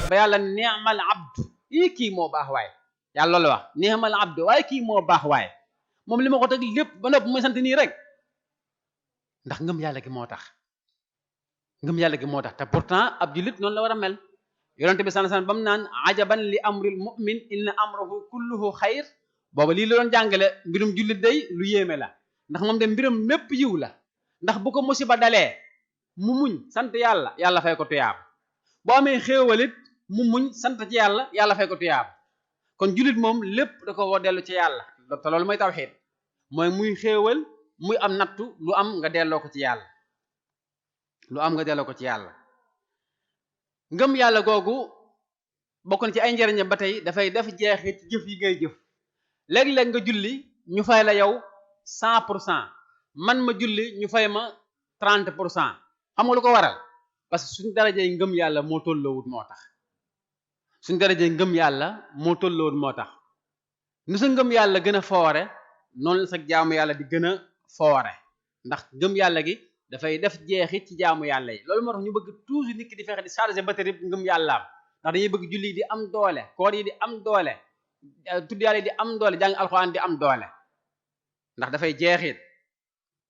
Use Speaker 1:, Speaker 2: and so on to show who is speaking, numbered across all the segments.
Speaker 1: ba yàlla ni'mal abdu kii moo baax waaye yàlla loolu wax ni'mal abdu waaye kii moo baax waaye moom li ma ko teg lépp ba noppi muy sant nii rek ndax ngëm yàlla gi moo tax ngëm yàlla gi moo tax te pourtant ab jullit noonu la war a mel yonente bi sallallahu alayhi wasallam ba mu naan ajaban li amril mu'min inna amrahu kulluhu xayr booba lii la doon jàngale mbirum jullit day lu yéeme la ndax moom de mbiram mépp yiw la ndax bu ko musiba dalee mu muñ sant yàlla yàlla fay ko tuyaab boo amee xéewalit mu muñ sant ci yàlla yàlla fay ko tuyaab kon jullit moom lépp da ko woo dellu ci yàlla te loolu mooy tawxiid mooy muy xéewal muy am nattu lu am nga delloo ko ci yàlla lu am nga delloo ko ci yàlla ngëm yàlla googu bokk na ci ay njariñam ba tey dafay def jeexit ci jëf yi ngay jëf léeg-léeg nga julli ñu fay la yow 100% man ma julli ñu fay ma 30% xam nga lu ko waral parce que suñ darajey ngëm yàlla moo tolloowut moo tax suñ darajey ngëm yàlla moo tolloowut moo tax nu sa ngëm yàlla gën a foore noonu la sa jaamu yàlla di gën a foore ndax ngëm yàlla gi dafay def jeexit ci jaamu yàlla yi loolu moo tax ñu bëgg toujours nit ki di fexe di charger batterie ngëm yàllaam ndax dañuy bëgg julli di am doole koor yi di am doole tudd yàlla yi di am doole jàng alxuraan di am doole ndax dafay jeexit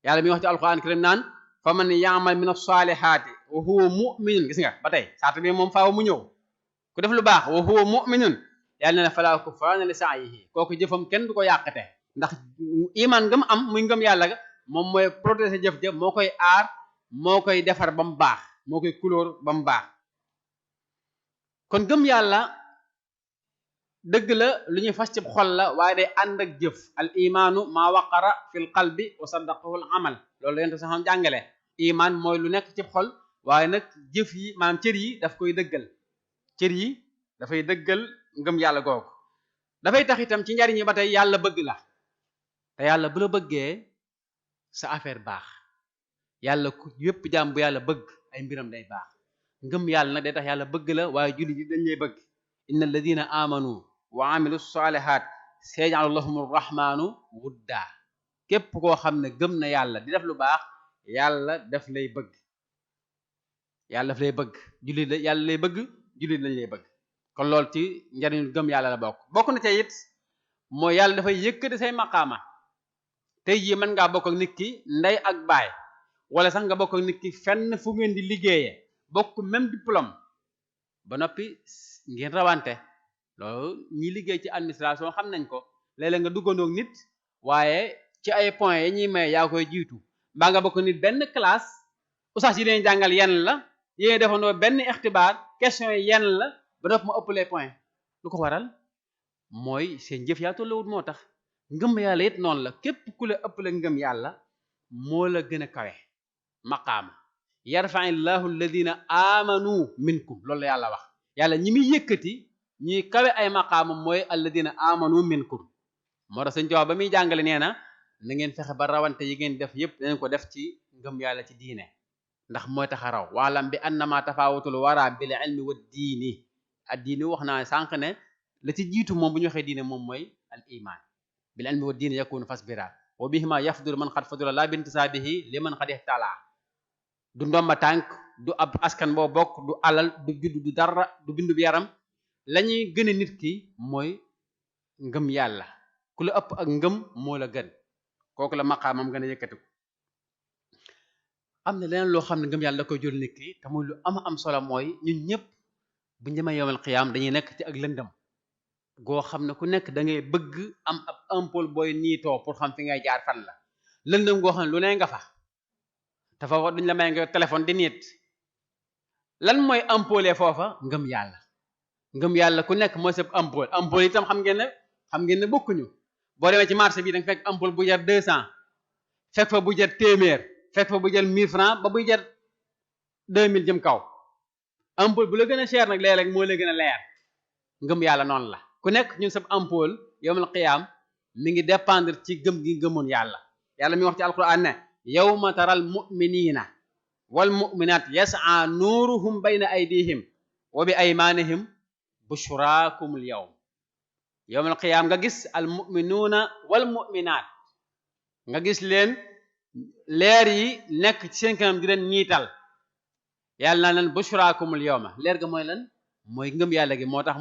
Speaker 1: yàlla mi wax ci alxuraan karim naan fa man ya'mal min as-salihati wa huwa mu'minun gis nga ba tey saata bi moom faaw mu ñëw ku def lu baax wa huwa mu'minun yàlla ne falaa kufraana li sa'yihi kooku jëfam kenn du ko yàqate ndax iman ngëm am muy ngëm yàlla ga moom mooy protéger jëf ja moo koy aar moo koy defar ba mu baax moo koy couleur ba mu baax kon ngëm yàlla dëgg la lu ñuy fas ci xol la waaye day ànd ak jëf al imaanu maa waqara fil qalbi wa saddaqahu al amal loolu yonent sax xam jàngale iman mooy lu nekk ci xol waaye nag jëf yi maanaam cër yi daf koy dëggal cër yi dafay dëggal ngëm yàlla googu dafay tax itam ci njariñ yi ba tey yàlla bëgg la te yàlla bu la bëggee sa affaire baax yàlla ku yépp jaam bu yàlla bëgg ay mbiram day baax ngëm yàlla nag day tax yàlla bëgg la waaye julli ji dañ lay bëgg inna alladina amanu wa amilu salihat sayaj'alu lahum rahmanu wudda képp koo xam ne gëm na yàlla di def lu baax yàlla daf lay bëgg yàlla daf lay bëgg julli la yàlla lay bëgg julli lañ lay bëgg kon loolu ci njariñu gëm yàlla la bokk na ca it mooy yàlla dafay yëkkati say maqaama tey jii mën ngaa bokk ak nit ki ndey ak baay wala sax nga bokk ak nit ki fenn fu ngeen di liggéeyee bokk même diplôme ba noppi ngeen rawante loolu ñi liggéey ci administration xam nañ ko léeg-léeg nga duggandoog nit waaye ci ay points yi ñuy may yaa koy jiitu mbaa nga bokk nit benn classe oustaz yi leen jàngal yenn la yéen defandoo benn ixtibaar question yi yenn la ba noppi mu ëpp les points lu ko waral mooy seen jëf yaa tollawut moo tax ngëm yàlla it noonu la képp ku la ëpp la ngëm yàlla moo la gën a kawe maqaama yarfa'illahu alladina amanu minkum loolu la yàlla wax yàlla ñi muy yëkkati ñuy kawe ay maqaama mooy alladina amanu minkum moo tax sëñ Tuubaa ba muy jàngale nee na na ngeen fexe ba rawante yi ngeen def yépp dangeen ko def ci ngëm yàlla ci diine ndax mooy tax a raw waalam bi annama tafawutul wara bil ilmi wa diini ad diini wax naa sànq ne la ci jiitu moom bu ñu waxee diine moom mooy al iman bil ilmi wa diini yakunu fasbira wa bihima yafdul man xad fadula la bintisaabihi li man xad ihtala du ndomba tànk du ab askan boo bokk du alal du judd du dara du bindu bi yaram lañuy gën a nit ki mooy ngëm yàlla ku la ëpp ak ngëm moo la gën kooku la maqaamam gën a yëkkatiku am na leneen loo xam ne ngëm yàlla da koy jël nit ki te muy lu am solo mooy ñun ñëpp bu ñu demee yowmal qiyaam dañuy nekk ci ak lëndëm goo xam ne ku nekk da ngay bëgg am ab ampoule booy niitoo pour xam fi ngay jaar fan la lëndëm goo xam ne lu ne nga fa te foofa duñ la may nga téléphone di niit lan mooy ampoule foofa ngëm yàlla ku nekk mooy sa ampoule itam xam ngeen ne bokkuñu boo demee ci marché bi da nga fekk ampoule bu jar 200 fekk fa bu jar téeméer fekk fa bu jar 1000 francs ba buy jar 2000 jëm kaw ampoule bu la gën a cher nag léeg-léeg moo la gën a leer ngëm yàlla noonu la ku nekk ñun sab ampoule yawmal qiyaam mi ngi dépendre ci gëm gi gëmoon yàlla yàlla mi wax ci alquran ne yawma taral mu'minina wal mu'minat yas'a nuruhum bayna aydihim wa bi aymanihim bushraakumul yawm yawmal qiyaam nga gis al mu'minuuna wal mu'minaat nga gis leen leer yi nekk ci seen kanam di leen ñiital yàlla naa leen bushraakumul yawma leer ga mooy lan mooy ngëm yàlla gi moo tax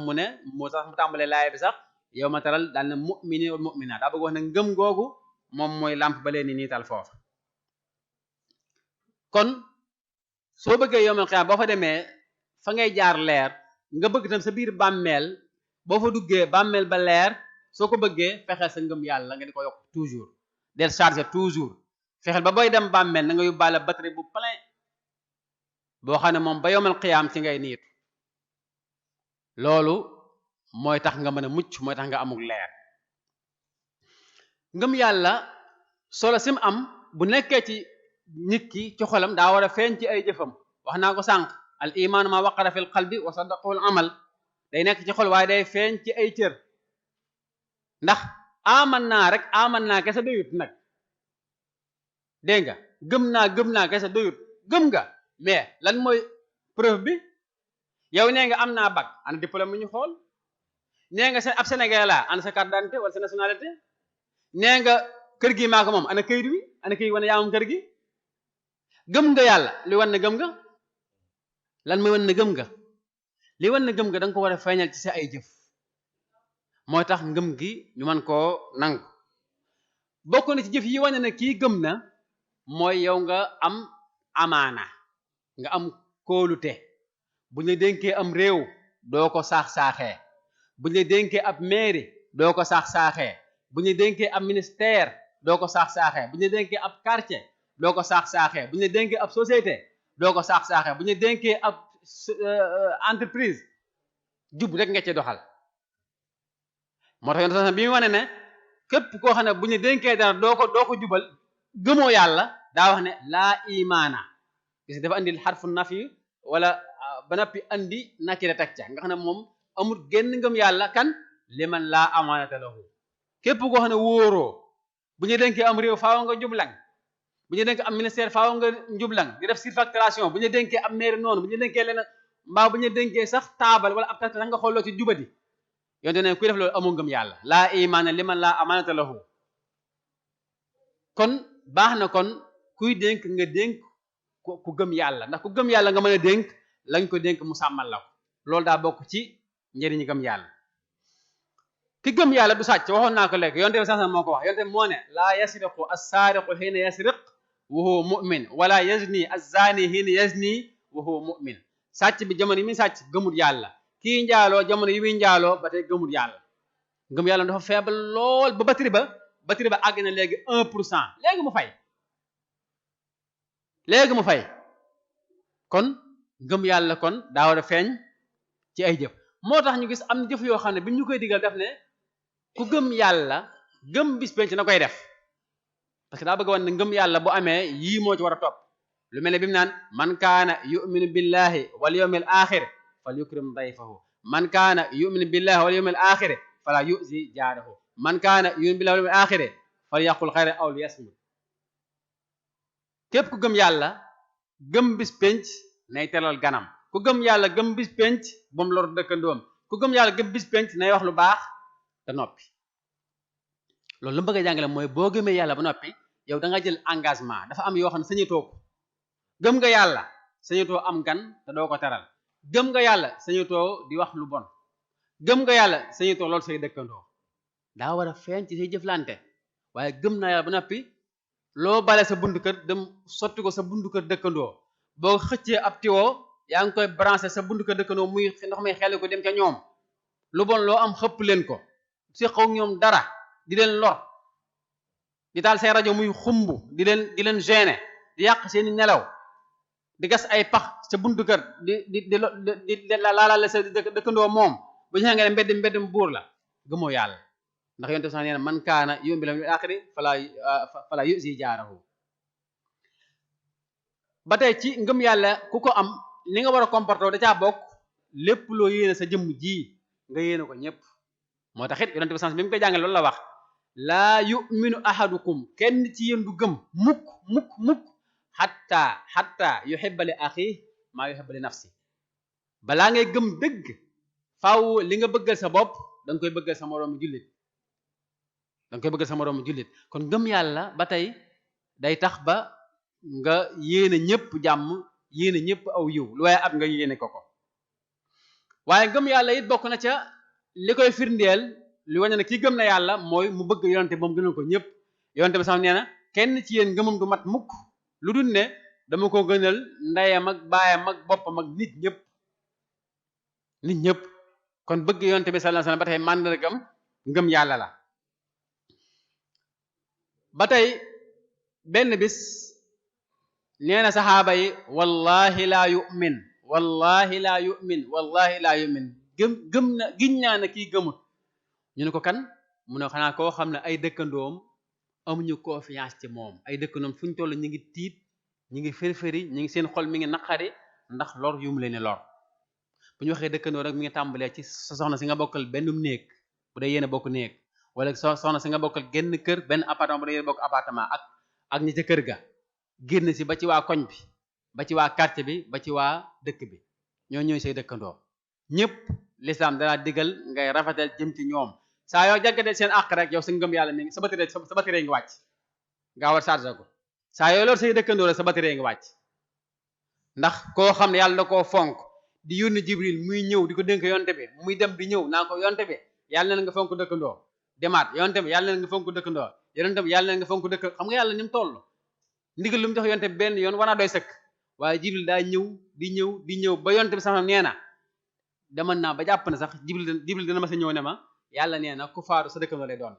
Speaker 1: mu tàmbalee laaya bi sax yawma taral daal ne mu'miniina wal mu'minaat daa bëgg wax ne ngëm googu moom mooy làmp ba leen ni niital foofu kon soo bëggee yawmal qiyaam boo fa demee fa ngay jaar leer nga bëgg tam sa biir bàmmeel boo fa duggee bàmmeel ba leer soo ko bëggee fexeel sa ngëm yàlla nga di ko yokk toujours del charger toujours fexeel ba booy dem bàmmeel na nga yóbbaale batterie bu plein boo xam ne moom ba yawmal qiyaam ci ngay niitu loolu mooy tax nga mën a mucc mooy tax nga amul leer ngëm yàlla solo sim am bu nekkee ci nit ki ci xolam daa war a feeñ ci ay jëfam wax naa ko sànq al imaanu ma waqara fil qalbi wa saddaqul amal day nekk ci xol waaye day feeñ ci ay cër ndax aman naa kese doyut nag dégg nga gëm naa kese doyut gëm nga mais lan mooy preuve bi yow nee nga am naa bac ana diplôme bi ñu xool nee nga ab Sénégalais laa ana sa carte d'identité wala sa nationalité nee nga kër gi maa ko moom ana këyit wi ana këyit wane yaa moom kër gi gëm nga yàlla li wan ne gëm nga lan mooy wan ne gëm nga li wan ne gëm nga da nga ko war a feeñal ci sa ay jëf mooy tax ngëm gi ñu mën koo nangu bokk na ci jëf yi wane ne kii gëm na mooy yow nga am amaana nga am kóolute bu ñu la dénkee am réew doo ko saax-saaxee bu ñu la dénkee ab mairie doo ko saax-saaxee bu ñu la dénkee ab ministère doo ko saax-saaxee bu ñu la dénkee ab quartier doo ko saax-saaxee bu ñu la dénkee ab société doo ko saax-saaxee bu ñu la dénkee ab entreprise jub rek nga ci doxal moo tax yoon bi mu wane ne képp koo xam ne bu ñu dénkee dara doo ko jubal gëmoo yàlla daa wax ne laa imaana gis dafa andi xarfu nafi wala ba noppi andi nakira teg ca nga xam ne moom amul génn ngëm yàlla kan liman laa amaanata lahu képp koo xam ne wóoroo bu ñu dénkee am réew faaw nga jublang bu ñu dénkee am ministère faaw nga njublang di def surfacturation bu ñu dénkee am mairie noonu bu ñu dénkee leen mbaa bu ñu dénkee sax taabal wala ab tax nga xooloo ci jubadi yonte ne kuy def loolu amul ngëm yàlla laa imaana liman laa amaanata lahu kon baax na kon kuy dénk nga dénk ku gëm yàlla ndax ku gëm yàlla nga mën a dénk lañ ko dénk mu sàmmal la ko loolu daa bokk ci njëriñu gëm yàlla ki gëm yàlla du sàcc waxoon naa ko léegi yonte bi sax moo ko wax yonte bi moo ne laa yasriqu as-saariqu hiina yasriq wa huwa mu'min wala yazni az-zani hiina yazni wa huwa mu'min sàcc bi jamono yi muy sàcc gëmul yàlla kii njaaloo jamono yi muy njaaloo ba tey gëmul yàlla ngëm yàlla dafa faible lool ba batterie ba àgg na léegi 1% léegi mu fay kon ngëm yàlla kon daa war a feeñ ci ay jëf moo tax ñu gis am na jëf yoo xam ne bi ñu koy digal def ne ku gëm yàlla gëm bis penc na koy def parce que daa bëgg wan ne ngëm yàlla bu amee yii moo ci war a topp lu mel ne bi mu naan man kaana yuminu billahi wal yawmil axir fal yukrim dayfahu man kaana yuminu billahi wal yawmil axir fala yuzi jaarahu man kaana yuminu billahi wal yawmil axir fal yaqul xayran aw liyasmut képp ku gëm yàlla gëm bis penc nay teral ganam ku gëm yàlla gëm bis penc bu mu lor dëkkandoom ku gëm yàlla gëm bis penc nay wax lu baax te noppi loolu lu mu bëgg a jàngale mooy boo gëmee yàlla ba noppi yow da nga jël engagement dafa am yoo xam ne sañatoo ko gëm nga yàlla sañatoo am gan te doo ko teral gëm nga yàlla sañatoo di wax lu bon gëm nga yàlla sañatoo loolu say dëkkandoo daa war a feeñ ci say jëflante waaye gëm naa yàlla ba noppi loo bale sa buntu kër dem sotti ko sa buntu kër dëkkandoo boo xëccee ab tiwoo yaa ngi koy branché sa buntu kër dëkkandoo muy ndox may xel ko dem ca ñoom lu bon loo am xëpp leen ko si xaw ñoom dara di leen lor di taal say rajo muy xumb di leen gêner di yàq seeni nelaw di gas ay pax sa buntu kër di laalaale sa dëkkandoo moom bu ñu nga ne mbedd buur la gëmoo yàlla ndax yonte sax nee na man kaana yu'minu bil aaxiri fala yu'zi jaarahu ba tey ci ngëm yàlla ku ko am li nga war a comporter da caa bokk lépp loo yéene sa jëmm ji nga yéene ko ñëpp moo tax it yonte bi sans bi mu koy jàngale loolu la wax laa yu'minu ahadukum kenn ci yéen du gëm mukk mukk mukk hatta yuhibba li akhihi maa yuhibbu li nafsi balaa ngay gëm dëgg faaw li nga bëggal sa bopp danga koy bëggal sa moroomu jullit danga koy bëggal sa moroomu jullit kon gëm yàlla ba tey day tax ba nga yéene ñëpp jàmm yéene ñëpp aw yiw lu waaye ab nga yéene ko waaye gëm yàlla it bokk na ca li koy firndeel li wañe ne kii gëm na yàlla mooy mu bëgg yonente moom gënal ko ñëpp yonente bi sax nee na kenn ci yéen ngëmam du mat mukk lu dul ne dama ko gënal ndeyam ak baayam ak boppam ak nit ñëpp kon bëgg yonente bi sallallahu alayhi wasallam ba tey màndargam ngëm yàlla la ba tey benn bis nee na saxaaba yi wallahi laa yu'min gëm na giñ naa na kii gëmut ñu ne ko kan mu ne xanaa koo xam ne ay dëkkandoom amuñu confiance ci moom ay dëkkandoom fu ñu toll ñu ngi tiit ñu ngi fërfëri ñu ngi seen xol mi ngi naqari ndax lor yu mu leen ni lor bu ñu waxee dëkkandoo rek mi ngi tàmbalee ci sa soxna si nga bokkal benn néeg bu dee yéen a bokk néeg wala soxna si nga bokkal genn kër benn appartement bu dee yéen a bokk appartement ak ñi ca kër ga génn si ba ci waa koñ bi ba ci waa quartier bi ba ci waa dëkk bi ñoo ñooy say dëkkandoo ñëpp l'islam danaa digal ngay rafetal jëm ci ñoom saa yoo jàggatee seen àq rek yow sa ngëm yàlla mi ngi sa batterie ngi wàcc nga war chargé ko saa yoo loolu say dëkkandoo rek sa batterie ngi wàcc ndax koo xam ne yàlla da koo fonk di yónni Jibril muy ñëw di ko dénk yonte bi muy dem di ñëw naa ko yonte bi yàlla na nga fonk dëkkandoo demaat yonte bi yàlla na nga fonk dëkkandoo yonte bi yàlla na nga fonk dëkk xam nga yàlla ni mu toll ndigal lu mu jox yonte bi benn yoon war naa doy sëkk waaye Jibril daa ñëw di ñëw ba yonte bi sax nee na demal naa ba jàpp na sax Jibril dina ma sa ñëw ne ma yàlla nee na ku faatu sa dëkkandoo lay doon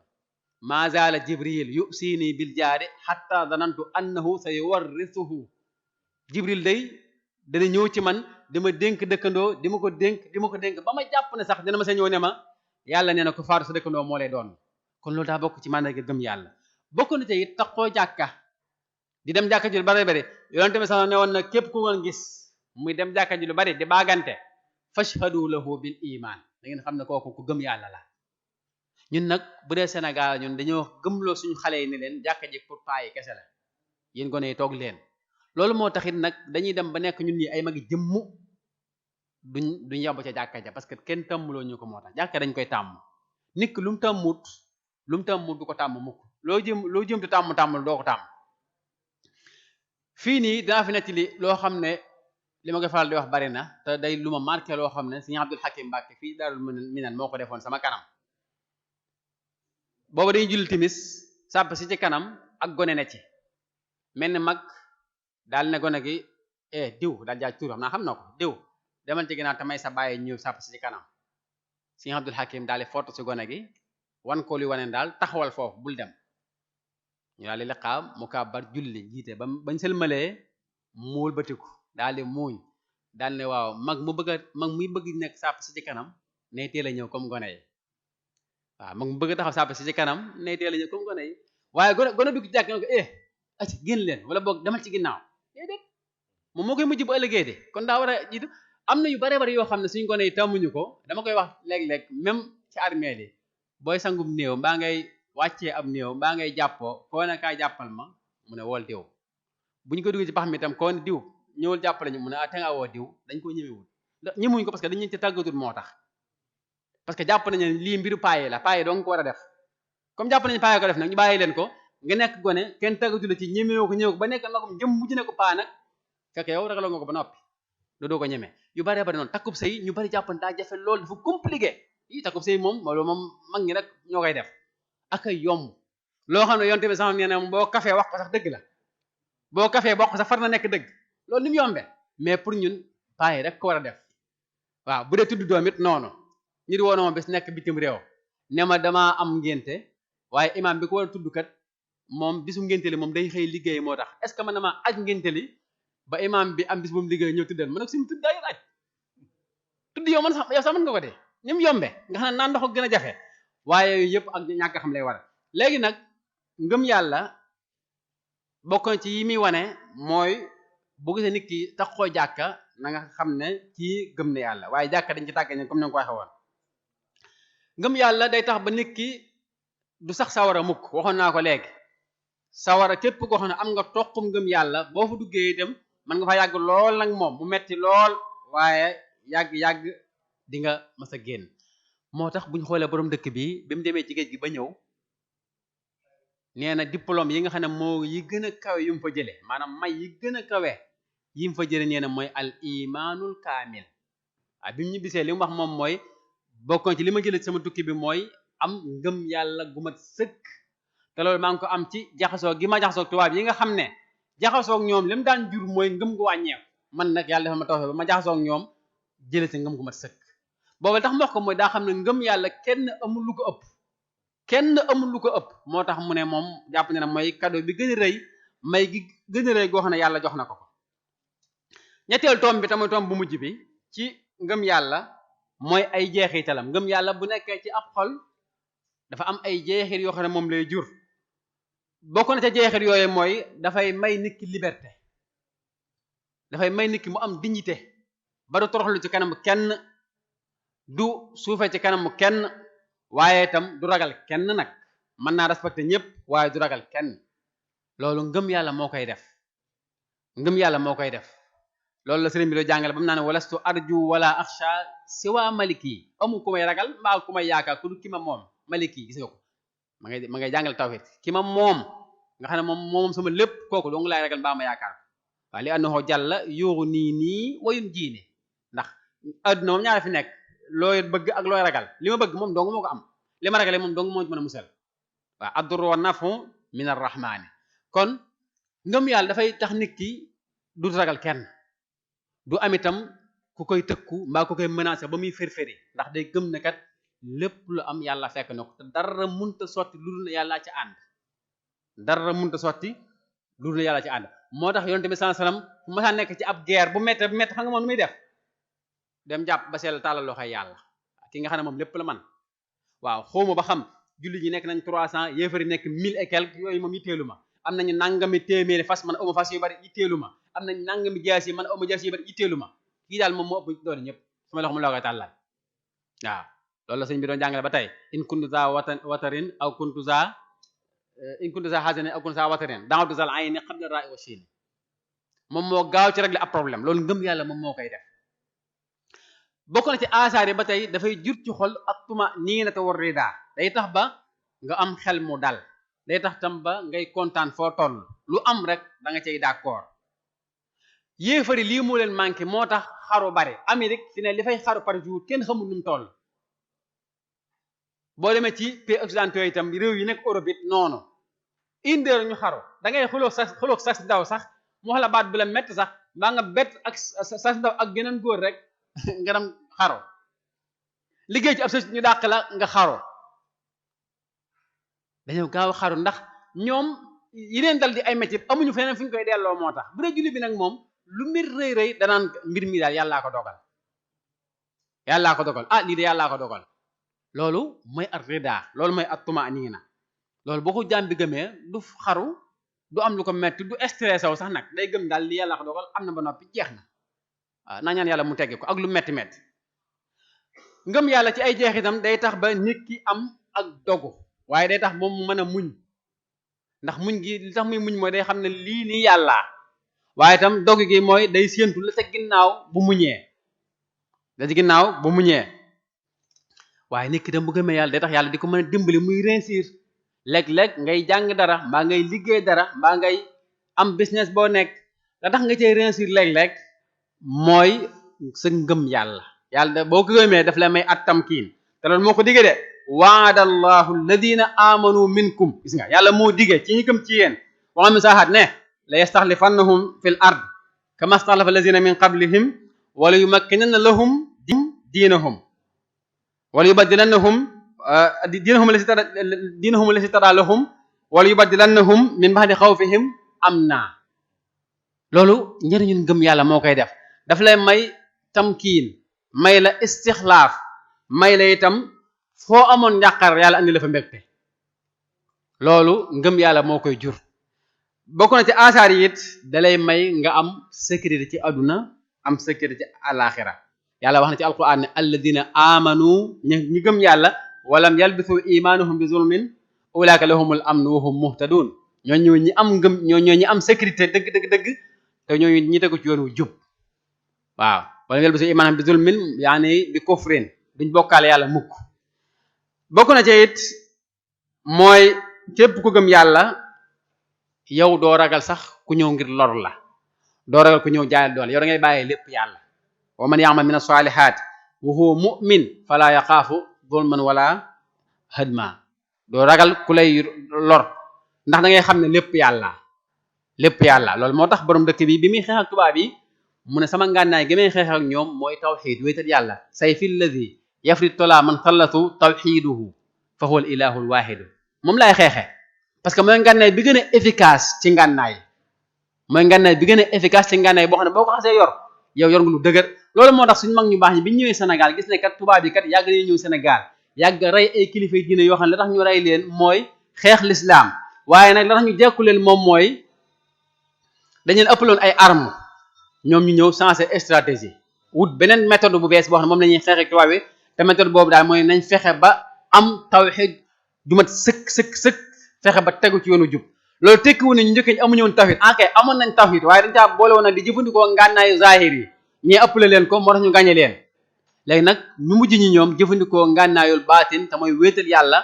Speaker 1: ma zaala Jibril yusini bil jaari hatta zanantu annahu sa yuwarrisuhu Jibril day dana ñëw ci man di ma dénk dëkkandoo di ma ko dénk ba ma jàpp ne sax dina ma sa ñëw ne ma yàlla nee na ku faatu sa dëkkandoo moo lay doon kon loolu daa bokk ci màndarga gëm yàlla bokk na ci it taxoo jàkka di dem jàkka ji lu bari bari yonente bi sax ne woon na képp ku ngeen gis muy dem jàkka ji lu bari di baagante fashhadu lahu bil iman da ngeen xam ne kooku ku gëm yàlla la ñun nag bu dee Sénégal ñun dañoo gëmloo suñu xale yi ni leen jàkka ji pour paa yi kese la yéen gone yi toog leen loolu moo taxit nag dañuy dem ba nekk ñun ñi ay magi jëmmu duñ yàbb ca jàkka ja parce que kenn tàmmuloo ñu ko moo tax jàkka dañ koy tàmm nit ki lu mu tàmmut du ko tàmm mukk loo jëm te tàmmul doo ko tàmm fii nii dinaa fi nekk li loo xam ne li ma koy faral di wax bari na te day lu ma marqué loo xam ne Sëriñ Abdul Hakim Mbàkke fii Daarul Minan moo ko defoon sama kanam booba dañuy julli timis sàpp si ci kanam ak gone ne ci mel ni mag daal ne gone gi diw daal jaaj tur xam na ko diw demal ci ginnaaw te may sa bàyyi ñëw sàpp si ci kanam Sëriñ Abdul Hakim daal di foto si gone gi wan ko li waneen daal taxawal foofu bul dem ñu daal di liqaam mu kàbbar julli jiite bañ sëlmalee muul batiku daal di muuñ daal ne waaw mag muy bëgg nekk sàpp si ci kanam ne teel a ñëw comme gone yi waaw mag mu bëgg taxaw sàpp si ci kanam ne teel a ñëw comme gone yi waaye gone dugg jàkk ne ko ac génn leen wala boog demal ci ginnaaw déedéet moom moo koy mujj bu ëllëgee de kon daa war a jiitu am na yu bare bari yoo xam ne suñ gone yi tàmmuñu ko dama koy wax léeg-léeg même ci armeel yi booy sangum néew mbaa ngay wàccee ab néew mbaa ngay jàppoo koo ne kaay jàppal ma mu ne wool diw bu ñu ko duggee ci pax mi itam koo ne diw ñëwul jàppale ñu mu ne te nga woo diw dañ ko ñëmewul ñëmuñ ko parce que dañu ci tàggatul moo tax parce que jàpp nañu lii mbiru paaye la paaye dong ko war a def comme jàpp nañu paaye ko def nag ñu bàyyi leen ko nga nekk gone kenn tàggatul ci ñemewoo ko ñëw ko ba nekk magum jëm mujj ne ko paa nag fekk yow ragaloo nga ko ba noppi doo ko ñeme yu bari bari noonu takkub sëy ñu bari jàpp daa jafe loolu dafa compliqué yi takkub sëy moom mag ñi rek ñoo koy def ak ay yomb loo xam ne yonte bi sama nee na boo kafee wax ko sax dëgg la boo kafee bokk sax far na nekk dëgg loolu ni mu yombe mais pour ñun paayi rek ko war a def waaw bu dee tudd doom it noonu ñu di woon ma bés nekk bitim réew ne ma damaa am ngénte waaye imam bi ko war a tudd kat moom bisu ngénte li moom day xëy liggéey moo tax est ce que man damaa aj ngénte li ba imam bi am bis bu mu liggéey ñëw tuddal ma nag suñu tudd daa yor aj tudd yow man sax yow sax mën nga ko dee ni mu yombe nga xam ne naan ndox gën a jafe waaye yooyu yëpp ak ñàkk xam lay war léegi nag ngëm yàlla bokk na ci yi muy wane mooy bu gisee nit ki taxoo jàkka na nga xam ne kii gëm ne yàlla waaye jàkka dañ ci tàggee ne comme ni nga ko waxee woon ngëm yàlla day tax ba nit ki du sax sawara mukk waxoon naa ko léegi sawara képp koo xam ne am nga toqum ngëm yàlla boo fa duggee itam mën nga fa yàgg lool nag moom mu metti lool waaye yàgg di nga mas a génn. moo tax buñ xoolee borom dëkk bi mu demee ci géej gi ba ñëw nee na diplôme yi nga xam ne moo yi gën a kawe yu mu fa jële maanaam may yi gën a kawe yi mu fa jële nee na mooy al imaanul kaamil waaw bi mu ñibbisee li mu wax moom mooy bokkoon ci li ma jëlee sama tukki bi mooy am ngëm yàlla gu mat sëkk te loolu maa ngi ko am ci jaxasoo gi ma jaxasoo tubaab yi nga xam ne jaxasoo ak ñoom li mu daan jur mooy ngëm gu wàññeeku man nag yàlla dafa ma tawfeex ba ma jaxasoo ak ñoom jële si ngëm gu mat sëkk boobu tax wax ko mooy daa xam ne ngëm yàlla kenn amul lu ko ëpp moo tax mu ne moom jàpp ne mooy cadeau bi gën a rëy may gi gën a rëy goo xam ne yàlla jox na ko ko. ñetteel tomb bi tamit tomb bu mujj bi ci ngëm yàlla mooy ay jeexitalam ngëm yàlla bu nekkee ci ab xol dafa am ay jeexit yoo xam ne moom lay jur bokk na ca jeexit yooyu mooy dafay may nit ki liberté dafay may nit ki mu am dignité ba du toroxlu ci kanam kenn du suufe ci kanamu kenn waaye itam du ragal kenn nag mën naa respecté ñëpp waaye du ragal kenn loolu ngëm yàlla moo koy def loolu la sëriñ bi doo jàngale ba mu naan walastu arju wala axsha siwa maliki amul ku may ragal mbaa ku may yaakaar ku du ki ma moom maliki gis nga ko ma ngay jàngale tawhid ki ma moom nga xam ne moom sama lépp kooku dong laay ragal mbaa ma yaakaar waaye li annahu jàlla yuuxu nii wayun jiine ndax adduna moom ñaara fi nekk looy bëgg ak looy ragal li ma bëgg moom dong moo ko am li ma ragale moom dong moo mën a musal waaw addur wa nafu min arrahmani kon ngëm yàlla dafay tax nit ki du ragal kenn du am itam ku koy tëkku mbaa ku koy menacé ba muy férféri ndax day gëm ne kat lépp lu am yàlla fekk na ko te dara munta sotti lu dul ne yàlla ci ànd moo tax yonent bi sallallahu alayhi wasallam fu ma saa nekk ci ab guerre bu métti xam nga moom nu muy def dem jàpp ba seel tàllal loxoy yàlla ki nga xam ne moom lépp la man waaw xawma ba xam julli ñi nekk nañ 300 yéefari nekk 1000 et quelque yooyu moom yitteelu ma am nañu nangami téeméeri fas man awma fas yu bari yitteelu ma am nañu nangami jaas yi man awma jaas yu bari yitteelu ma kii daal moom moo ëpp doole ñëpp sama loxo mu loo koy tàllal waaw loolu la sëñ bi doon jàngale ba tey in kuntu za watarin aw kuntu za hazanin aw kuntu za watarin da'awtu zal ayni qabla ra'i wa shin moom moo gaaw ci régler ab problème loolu ngëm yàlla moom moo koy def bokk na ci asaar yi ba tey dafay jur ci xol ak tuma nii na te war rida day tax ba nga am xel mu dal day tax tam ba ngay kontaan foo toll lu am rek da nga cay d'accord yéefari lii moo leen manqué moo tax xaru bari Amérique fi ne li fay xaru par jour kenn xamul nu mu toll boo demee ci pays occidentaux itam réew yi nekk Europe it noonu indeer ñu xaru da ngay xuloog sax ndaw sax mu wax la baat bu la métti sax mbaa nga bett ak sax ndaw ak geneen góor rek nga dem xaro liggéey ci ab sa ñu dàq la nga xaro dañoo gaaw xaru ndax ñoom yi leen dal di ay métti amuñu feneen fu ñu koy delloo moo tax bu dee julli bi nag moom lu mbir rëy rëy danaan mbir mi daal yàllaa ko dogal lii de yàllaa ko dogal loolu mooy at rida loolu mooy at tumaaniina loolu boo ko jaam bi gëmee du xaru du am lu ko metti du stressé wu sax nag day gëm daal li yàllaa ko dogal am na ba noppi jeex na waaw naa ñaan yàlla mu tegge ko ak lu metti ngëm yàlla ci ay jeexitam day tax ba nit ki am ak dogu waaye day tax moom mu mën a muñ ndax muñ gi li tax muy muñ mooy day xam ne lii nii yàllaa waaye itam dogu gi mooy day séentu la ca ginnaaw bu muñee waaye nit ki tam bu gëmee yàlla day tax yàlla di ko mën a dimbali muy réussir léeg-léeg ngay jàng dara mbaa ngay liggéey dara mbaa ngay am business boo nekk la tax nga cay réussir léeg-léeg mooy sa ngëm yàlla boo ko gëmee daf la may at tamkiin te loolu moo ko digge de waadallahu alladina amanu minkum gis nga yàlla moo digge ci ñi gëm ci yéen waxam mi saaxaat ne la yastaxlifannahum fil ard kama staxlafa alladina min qablihim wala yumakkinanna lahum diinahum wala yubaddilannahum diinahum allati tada lahum wala yubaddilannahum min ba'di xawfihim amna loolu njëriñu ngëm yàlla moo koy def daf lay may tamkiin may la istixlaaf may la itam foo amoon njàqar yàlla andi la fa mbégte loolu ngëm yàlla moo koy jur bokk na ci asaar yi it dalay may nga am sécurité ci àdduna am sécurité ci alaxira yàlla wax na ci alquran ne alladina amanu ñi gëm yàlla walam yalbisu imanuhum bi zulmin ulaaka lahumul amnu wa hum muhtadun ñooñu ñi am ngëm ñooñu ñi am sécurité dëgg te ñooñu ñi tegu ci yoon wu jub waaw wala ngel bi si imaanam bi zulmin yaani bi kufrin duñ bokkaale yàlla mukk bokk na ci it mooy képp ku gëm yàlla yow doo ragal sax ku ñëw ngir lor la doo ragal ku ñëw jaayal doole yow da ngay bàyyi lépp yàlla wa man ya'mal min as-salihat wa huwa mu'min fala yaxaafu zulman wala hadma doo ragal ku lay lor ndax da ngay xam ne lépp yàlla loolu moo tax borom dëkk bi muy xeex ak tubaab yi mu ne sama ngànnaay gi may xeex ak ñoom mooy tawxid wéetal yàlla sayfi lladi yafri tola man xallatu tawxiduhu fa huwa al ilahu al wahidu moom laay xeexe parce que mooy ngànnaay bi gën a efficace ci ngànnaay boo xam ne boo ko xasee yor yow yor nga lu dëgër loolu moo tax suñu mag ñu baax ñi bi ñu ñëwee Sénégal gis ne kat tubaab yi kat yàgg nañu ñëw Sénégal yàgg rey ay kilifa yi diine yoo xam ne la tax ñu rey leen mooy xeex l'islam waaye nag la tax ñu jekku leen moom mooy dañu leen ëppaloon ay armes ñoom ñu ñëw changer stratégie wut beneen méthode bu bees boo xam ne moom la ñuy xeex ak tubaab yi te méthode boobu daal mooy nañ fexe ba am tawhid du mat sëkk fexe ba tegu ci yoonu jub loolu tekkiwu ne ñu njëkk ñi amuñu woon tawhid kay amoon nañ tawhid waaye dañ caa boole woon nag di jëfandikoo ngànnaayu zahir yi ñii ëppale leen ko moo tax ñu gàñe leen léegi nag ñu mujj ñi ñoom jëfandikoo ngànnaayul baatin te mooy wéetal yàlla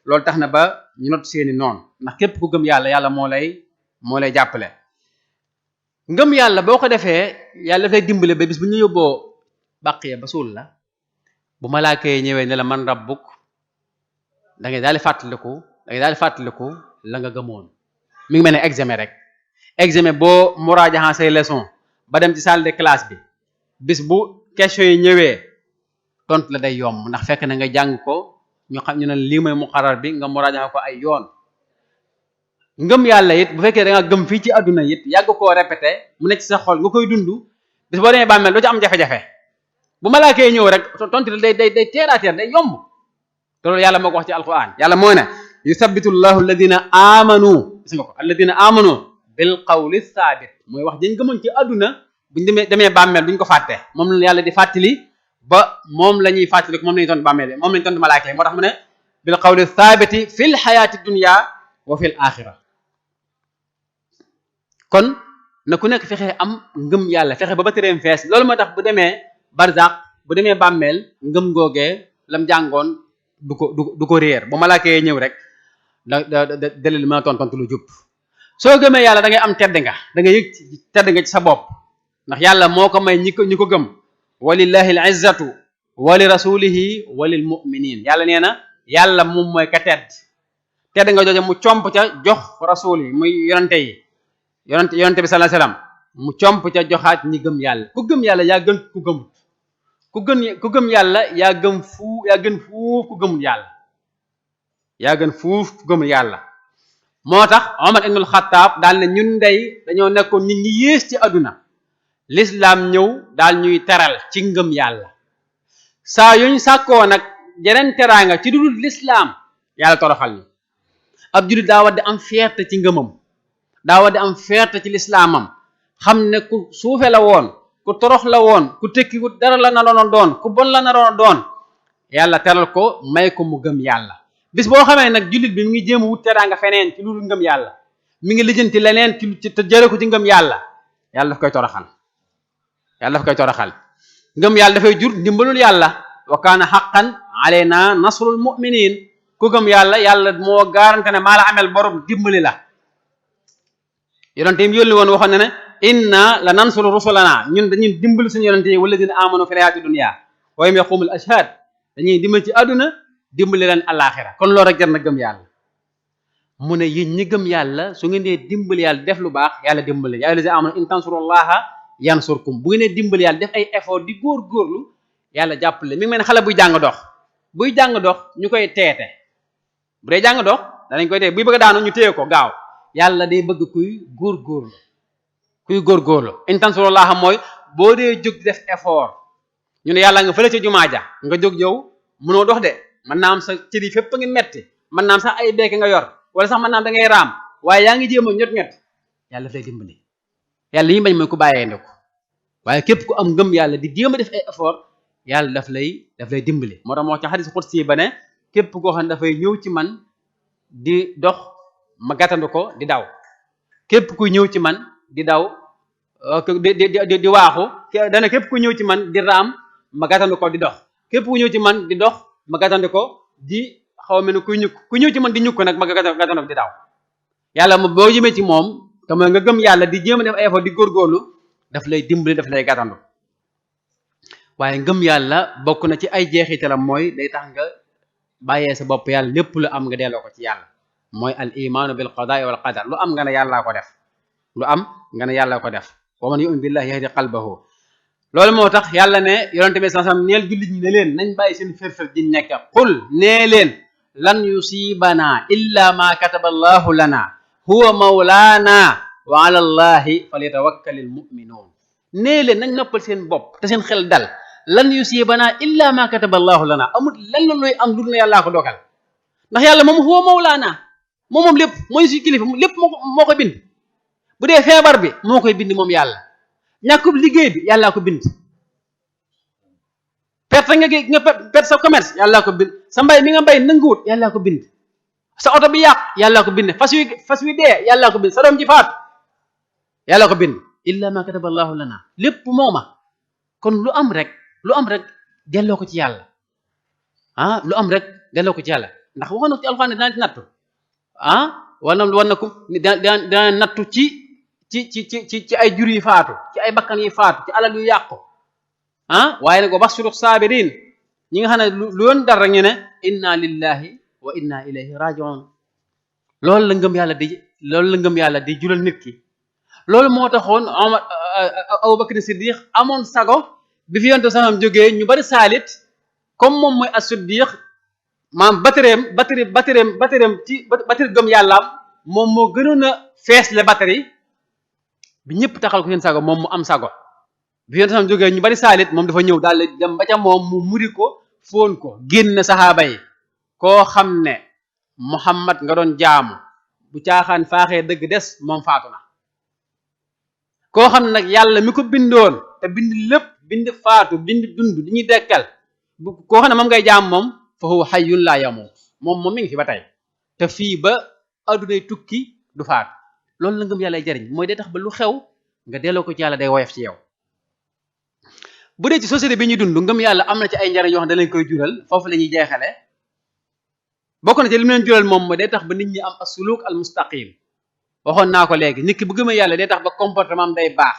Speaker 1: loolu tax na ba ñu not seeni noonu ndax képp ku gëm yàlla moo lay jàppale ngëm yàlla boo ko defee yàlla dafay dimbale ba bis bu ñu yóbboo bàqiya ba suul la bu malaaka yi ñëwee ne la man rabbuk da ngay daal di fàttaliku la nga gëmoon mi ngi mel ne examen boo muraajaxan say leçon ba dem ci salle de classe bi bis bu question yi ñëwee tontu la day yomb ndax fekk na nga jàng ko ñu xam ñu ne lii mooy muqarrar bi nga muraajaxa ko ay yoon ngëm yàlla it bu fekkee da nga gëm fii ci àdduna it yàgg koo répété mu nekk ci sa xol nga koy dund bis boo demee bàmmeel doo ci am jafe-jafe bu malaaka yi ñëw rek tontu la day terre à terre day yomb te loolu yàlla moo ko wax ci alquran yàlla mooy ne yusabbitu llahu alladina amanu gis nga ko alladina amanu bil qawli thabit mooy wax dañ gëmoon ci àdduna buñ demee bàmmeel duñ ko fàtte moom la yàlla di fàttali ba moom la ñuy fàttali moom la ñuy tontu bàmmeel moom la ñuy tontu malaaka yi moo tax mu ne bil qawli thabiti fil hayati dunya wa fil axira kon na ku nekk fexe am ngëm yàlla fexe ba tereem fees loolu moo tax bu demee barzaq bu demee bàmmeel ngëm googee lam jàngoon du ko réer bu malaaka yi ñëw rek da leen mën a tontu lu jub soo gëmee yàlla da ngay am tedd nga da nga yëg tedd nga ci sa bopp ndax yàlla moo ko may ñi ko gëm walillahi al izzatu wa li rasulihi wa lil mu'minin yàlla nee na yàlla moom mooy ka tedd nga jooje mu comp ca jox rasul yi muy yonante yi yonante bi sallallahu alayhi wasallam mu comp ca joxaat ñi gëm yàlla ku gëm yàlla yaa gën ku gëmut ku gëm yàlla yaa gën fuuf ku gëmul yàlla moo tax Omar ibnul Xattaab daal ne ñun ndey dañoo nekkoon nit ñi yées ci àdduna l'islam ñëw daal ñuy teral ci ngëm yàlla saa yuñ sàkkoo nag jeneen teraanga ci dudul l'islam yàlla toroxal ñu ab jullit daa war di am fierté ci ngëmam daa war di am fierté ci lislaamam xam ne ku suufe la woon ku torox la woon ku tekki ku dara la naroon doon ku bon la naroon doon yàlla teral ko may ko mu gëm yàlla bis boo xamee nag jullit bi mi ngi jéem a wut teraanga feneen ci lu ngëm yàlla mi ngi lijjanti leneen ci te jële ko ci ngëm yàlla yàlla daf koy toroxal ngëm yàlla dafay jur ndimbalul yàlla wa kaana haqqan alayna nasrul mu'minin ku gëm yàlla moo garanté ne maa la amel borom dimbali la yonente yi mu yónni woon waxoon ne inna la nansuru rusulana ñun dañuy dimbali suñu yonente yi walladina amanu fil hayati dunya wa yawma yaqumul ashhad dañuy dimbali ci àdduna dimbali leen alaxira kon loolu rek jar na gëm yàlla mu ne yéen ñi gëm yàlla su ngeen dee dimbali yàlla def lu baax yàlla dimbali yaa ayyuhallazina amanu in tansurullaha yansurkum bu ngeen dee dimbali yàlla def ay effort di góorgóorlu yàlla jàppale mi ngi mel ne xale buy jàng dox ñu koy teete bu dee jàng dox danañ koy teete buy bëgg a daanu ñu téye ko gaaw yàlla day bëgg kuy góorgóorlu in tansurullaha mooy boo dee jóg di def effort ñu ne yàlla nga fële ca jumaa ja nga jóg yow mënoo dox de mën naa am sa cër yi fépp a ngi metti mën naa am sax ay beeke nga yor wala sax mën naa am da ngay raam waaye yaa ngi jéem a ñot yàlla daf lay dimbali yàlla li ñu bañ mooy ku bàyyee ndeku waaye képp ku am ngëm yàlla di jéem a def ay effort yàlla daf lay dimbali moo tax moo ci xadis xudsi ba ne képp koo xam ne dafay ñëw ci man di dox ma gàttandu ko di daw képp ku ñëw ci man di daw di waaxu dana képp ku ñëw ci man di raam ma gàttandu ko di dox képp ku ñëw ci man di dox ma gàttandu ko di xaw mel ne kuy ñukk ku ñëw ci man di ñukk nag ma gàttandu ko di daw yàlla moom boo jëmee ci moom te mooy nga gëm yàlla di jéem a def ay effort di góorgóorlu daf lay dimbali daf lay gàttandu waaye ngëm yàlla bokk na ci ay jeexitalam mooy day tax nga bàyyee sa bopp yàlla lépp lu am nga delloo ko ci yàlla mooy al imaanu bil qadaa wal qadar lu am nga ne yàllaa ko def lu am nga ne yàllaa ko def wa man yu'min billahi yahdi qalbahu loolu moo tax yàlla ne yonente bi sallallahu alayhi wasallam neel jullit ñi ne leen nañ bàyyi seen fër-fër di nekk qul nee leen lan yusibana illa ma kataba allahu lana huwa mawlaana wa ala allahi falyatawakkalil mu'minuun nee leen nañ noppal seen bopp te seen xel dal lan yusibana illa ma kataba allahu lana amul lenn luy am lu ne yàllaa ko dogal ndax yàlla moom huwa mawlaana moom lépp mooy suñu kilifa lépp moo ko bind bu dee feebar bi moo koy bind moom yàlla ñàkkub liggéey bi yàllaa ko bind perte nga perte sa commerce yàllaa ko bind sa mbay mi nga mbay nanguwut yàllaa ko bind sa oto bi yàq yàllaa ko bind fas wi dee yàllaa ko bind sa doom ji faatu yàllaa ko bind illa ma kataba allahu lana lépp mooma kon lu am rek delloo ko ci yàlla lu am rek delloo ko ci yàlla ndax waxoon na ci alxuraan ne dana ci nattu war na ko dana nattu ci ay jur yi faatu ci ay bakkan yi faatu ci alal yu yàqu waaye nag wa bashir sabirin ñi nga xam ne lu yoon dara ñu ne inna lillahi wa inna ilayhi rajiun loolu la ngëm yàlla di jural nit ki loolu moo taxoon Abubakar Siddiq amoon sago bi fi yonte saxam jógee ñu bari saalit comme moom mooy as-Siddiq maam battereem ci batterie gëm yàllaam moom moo gënoon a fees le batterie bi ñëpp taxal ko seen sago moom mu am sago bi yonte saxam jógee ñu bari saalit moom dafa ñëw daal dem ba ca moom mu muri ko fóon ko génn saxaaba yi koo xam ne Muhammad nga doon jaamu bu caaxaan faaxee dëgg des moom faatu na koo xam ne nag yàlla mi ko bindoon te bind lépp bind faatu bind dund di ñuy dekkal koo xam ne moom ngay jaam moom fa huwa hayyun laa yamuut moom mi ngi fi ba tey te fii ba addunay tukki du faatu loolu la ngëm yàlla jariñ mooy day tax ba lu xew nga delloo ko ci yàlla day woyof ci yow bu dee ci société bi ñuy dund ngëm yàlla am na ci ay njariñ yoo xam ne da leen koy jural foofu la ñuy jeexale bokk na ci li mu leen jural moom mooy day tax ba nit ñi am as-suluk al mustaqim waxoon naa ko léegi nit ki bu gëmee yàlla day tax ba comportement am day baax